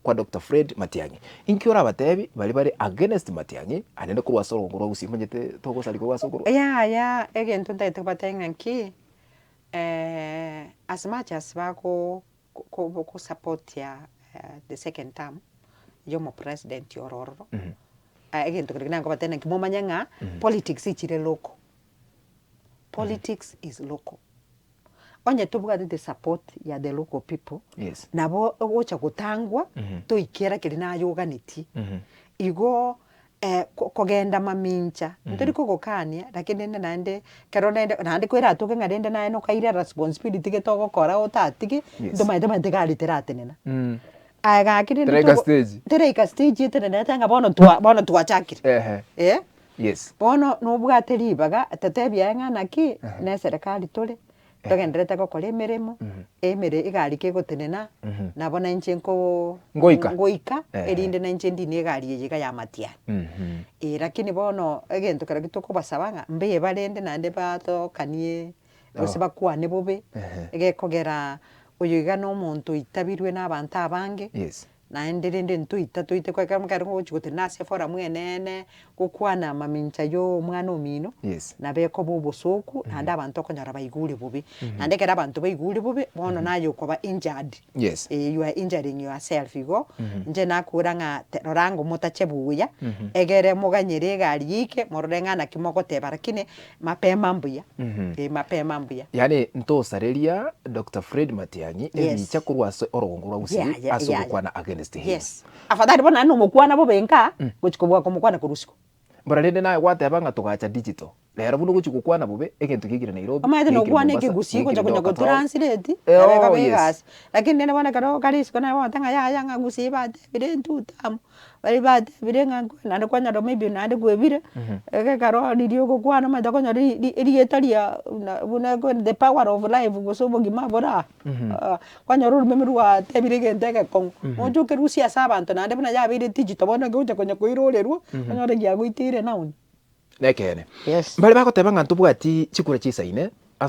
Kwa Doctor Fred Matiang'i. Inki orabatebi baria bare against Matiang'i anende korwa ase orogongo rwa Gusii omanyete togosari korwa ase okorwa. Yaya egento ntagete kobatebia ng'a nki, as much as bago ko ko supportia the second term ya omopresident oro ororo, egento keria nakobatebia naki momanye ng'a politics ichire local, politics is local. Onye tobwate the support ya the local people, Yes. nabo ogocha gotangwa toikera keria naye oganetie. Igo ko- kogenda mamincha, ntori kogokania lakini rende naende ekero rende naende kweratoke ng'a rende naye nokaire responsibility gete ogokora otatige, Yes. ntomanyete omanyete egari teratenena. Aye gaki rende Teraika togo- stage. teraika stage etenenete ng'a bono twa bono twachakire. Ehe. Eh. Yes. Bono nobwate ribaga, totebie aye ng'a naki, na eserekari tore, togendererete gokora emeremo, emere egari kegotenena, nabo na inche nkoo Ngoika. ngoika, Ehe. erinde na inche ndine egari eye iga ya amatiani. Eh lakini bono egento keria tokobasaba ng'a mbuya barende naende batokanie gose Oh. bakwane bobe, Ehe. egekogera oyo iga na omonto oitabirwe na abanto abange. Yes. Naende rende ntoita toite kwa ekero ekero ngochi gotenena ase eforamu eneene, gokwana amamincha ya omwana omino, Yes. nabo ekoba obosoku, naende abanto okonyora baigure bobe. Naende ekero abanto baigure bobe, bono naye okoba injured, Yes. eh you are injuring yourself igo, inche nakora ng'a te rora ng'o motache buya, egere moganyere egari yaike, morore ng'a naki mogoteba lakini, mapema mbuya, eh mapema mbuya. Yaani ntosareria Doctor Fred Matiang'i Yes. ebicha korwa ase orogongo rwa Gusii Yeah, yeah, ase yeah, ogokwana against him. Yes. Afadhali bono naende nomokwana bobe nka, gochia kobua komokwana korwa isiko. Mbora rende naye gwateba ng'a togacha digital. Rero buna ogochia gokwana bobe, egento giaikire Nairobi, Omanyete giaikire nokwana Mombasa, ekegusii giaikire gocha konya Doha town. gotranslate, Eh, nabo oh, ekoba yes. egasi. Lakini rende bono ekero kare isiko naye ogoteba ng'a yaya ng'a gusii batebire intwe utamu. Baria batebire ng'a nkwe naende kwanyora maybe naende kwebire, ekero riria ogokwana omanyete okonyora ri ri erieta ria buna buna ekore the power of life gose obogima bore aa, kwanyora oromeme rwatebire egento egekong'u, moche okerusie ase abanto naende buna yabeire digital bono egocha konya koirorerwa, onyore giagoiteire noun. Nekeene. Yes. Mbare bagoteba ng'a ntobwati chikura chisaine.